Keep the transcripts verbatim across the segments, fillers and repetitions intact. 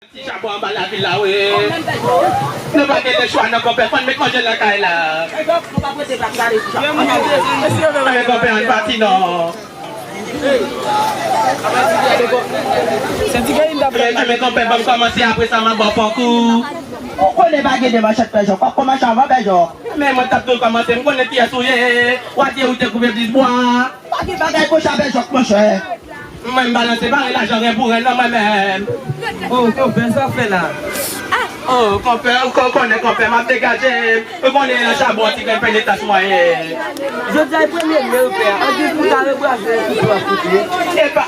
Ti chabon anba lavil la, wi. Nou pa gen lechwa non, konpè, fò n met manje lakay la. Anben, konpè, ann pati non. Anben, konpè, ban m kòmanse, apre sa, m a ba w fon kou. Ou konnen pa gen de manchèt, Pè Jòk. W ap kòmanse avan, Pè Jòk. Men mwen t ap tou kòmanse, m konnen kiyès ou ye. W a di ou te koupe plis bwa. Pa gen bagay konsa, Pè Jòk, monchè. Mwen, m balanse pa lajan ren pou ren non, mwen menm. Oh, konpè, sa w fè la? Oh, konpè, ou ko-, konnen, konpè, m ap degaje m. Ou konnen nan chabon an, ti grenn penitans mwen ye. Jodi a, e premye me, konpè. Angiz pou ta rebwaze, koupe w ap koupe. Epa.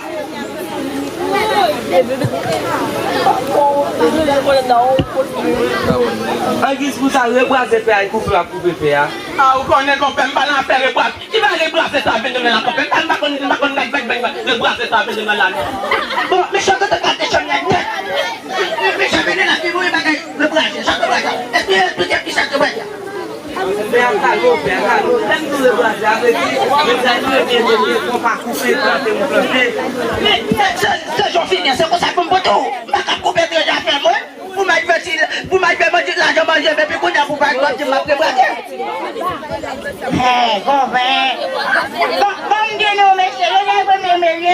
Angiz pou ta rebwaze, pè, ay koupe w ap koupe, pè a. A, ou konnen, konpè, m pa nan afè rebwaze. Ki bagay rebrase sa ap vin nan la, konpè? M pa konn, m pa konn nèg bèk bèk rebrase sa ap vin nan la non. Bon, mesye, kote w gade chanm nèg nèt? Mesye, vini la, ki voye bagay rebrase, sa rebrase. Esplike, esplike ki sa rebrase. Pè a kalme w, pè a kalme w. Lè m di w rebrase, sa vle di, mesaj premye, premye, fò pa koupe, plante, m plante. Men, se, se, se jan w fini, se konsa pou m pote w. M pa ka koupe trè zafè mwen. Pou m al fè ti, pou m al fè manje, lajan manje, epi kounye a pou pa di m ap rebrase. Hey, konpè. Bon, bon, m di nou, mesye, yo gen premye me, mesye.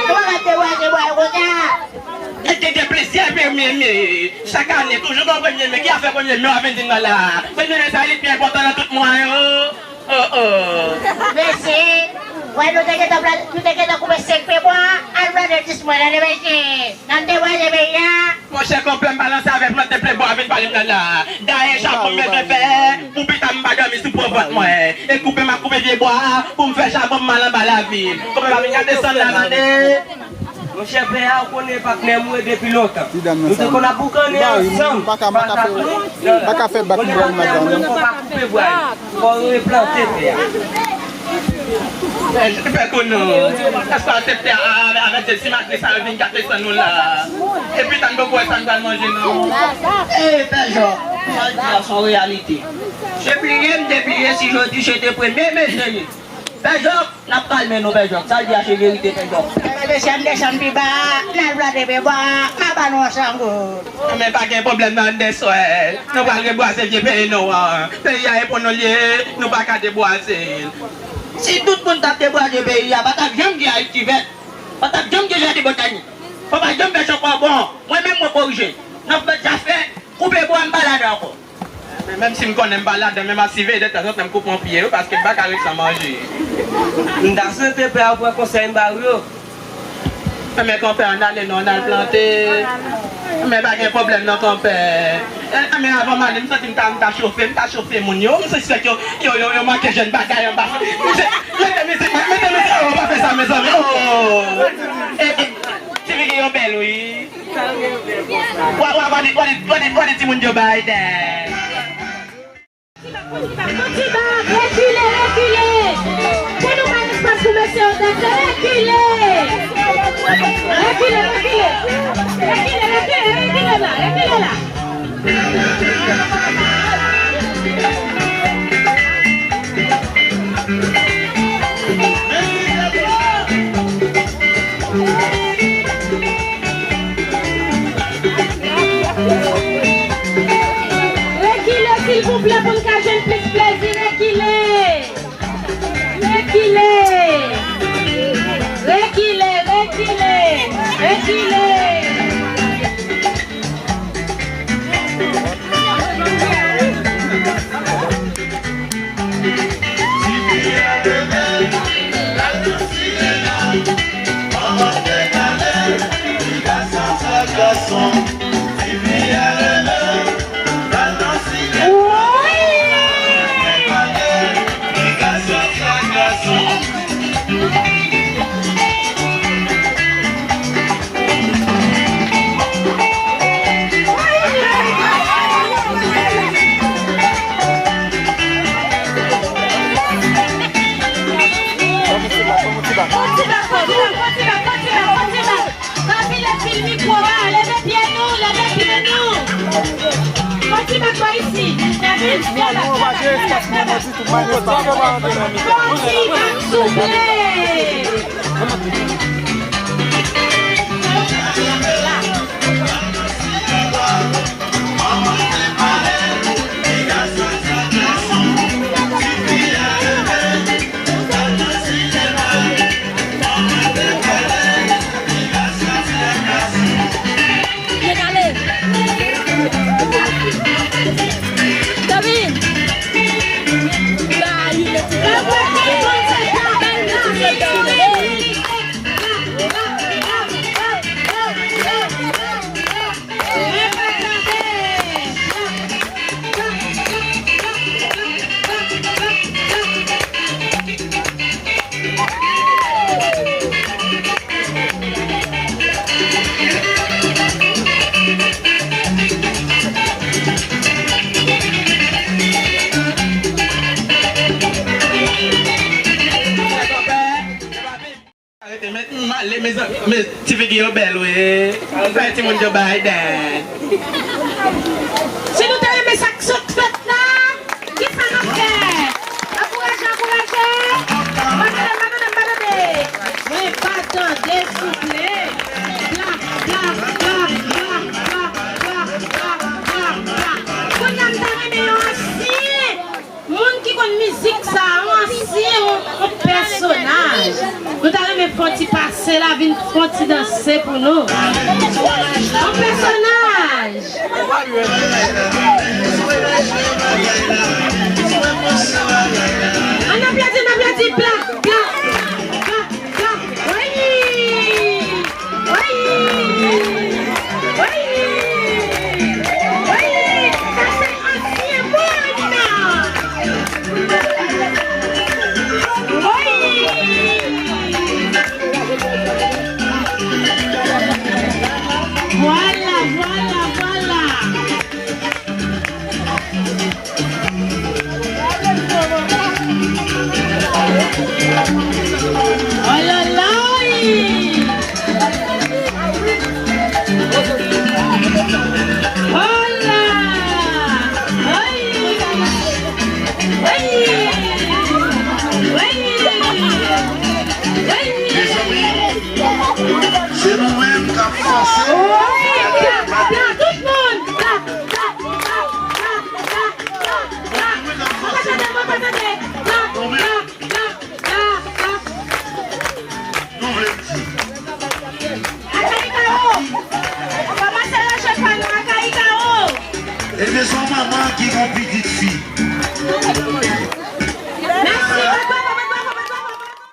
Nou pa ka te wase bwa yo konsa. Te gen plizyè premye me. Chak ane, toujou gen premye me. Ki afè premye me w ap vin di m nan la? Premye me sa, li pi enpòtan nan tout mwa yo. Oh, oh. Mesye, wè nou te gentan pla-, nou te gentan koupe senk pye bwa, al plante dis mwa, tande mesye. N ap dewaze peyi a. Monchè, konpè, m balanse avèk plante pye bwa, vin pale m nan la. Dayè, chabon m bezwen fè, pou pita m pa dòmi sou pwovant mwen. E koupe m ap koupe vye bwa, pou m fè chabon m al anba lavil. Konpè, pa vin gade san la, tande. Monchè, pè a, ou konnen patnè m, wi, depi lontan. Nou te konn ap boukannen ansanm. Pa ka, pa ka fè, pa ka fè bak mwen madanm. Fò pa koupe bwa yo. Fò replante tè a. Pè Kounou, èske w aksepte avè, avèk de simatris sa yo vin gate san nou la? Epi tann poko wè sa n pral manje non. E, Pè Jòk, sa l di a se yon reyalite. Se pliye m te pliye si jodi se te premye me se li. Pè Jòk, n ap kalme nou, Pè Jòk. Sa l di a se verite, Pè Jòk. Ebyen, mesye, ann desann pi ba, n al plante pye bwa, m a ba nou yon san goud. Men pa gen pwoblèm nan, ann deswè. Nou pral rebwaze vye peyi nou an. Peyi a e pou nou l ye, nou pa ka debwaze l. Si tout moun t ap debwaze peyi a, pa t ap janm gen Ayiti vèt. Pa t ap janm gen jaden botanik. Fò pa janm fè chòk ankò. Mwen menm, mwen korije. N ap fè zafè, koupe bwa, m pa ladan ankò. Men menm si m konnen m pa ladan, men m ap siveye de tanzantan m koupe yon pye wi, paske m pa ka ret san manje. M ta swete pè a pran konsèy m ba w yo. Men konpè, ann ale non, ann al plante. Men pa gen pwoblèm non, konpè. E, men avan m ale, m santi m ta, m ta chofe, m ta chofe moun yo. M sispèk yo, yo, yo, yo manke jèn bagay anba. Mete mizik, mete mizik, oh, pa fè sa, mezanmi. Oh. E, e, ti figi yo bèl, wi. Wa, wa, wa di, wa di, wa di, wa di timoun Joe Biden. Kontiba, rekile, rekile. Pou nou bay espas pou mesye yo danse, rekile. Rekile, rekile. Rekile, rekile, rekile la, rekile la. Rekile, silvouplè, pou n ka jwenn plis plezi. Rekile. Rekile. Rekile, rekile, rekile. Kontiba, kontiba, kontiba, kontiba, kontiba. Pa pile pil mikwo a, leve pye nou, leve pye nou. Kontiba pa isi. David, fè la, fè la, fè la, fè la. Kontiba, souple. Ale, mezanmi, ti figi yo bèl, wi. Fè timoun Joe Biden. Si nou ta renmen sa k sot fèt la, kisa n ap fè? Ankouraje, ankouraje. Pa tande, pa tande, pa tande. Mwen pa tande, souple. Plak, plak, plak. Kounye a m ta renmen yon ansyen moun ki konn mizik sa, yon ansyen, yon, yon pèsonaj. Nou ta renmen fè yon ti pase la, vin fè yon ti danse pou nou. Yon pèsonaj.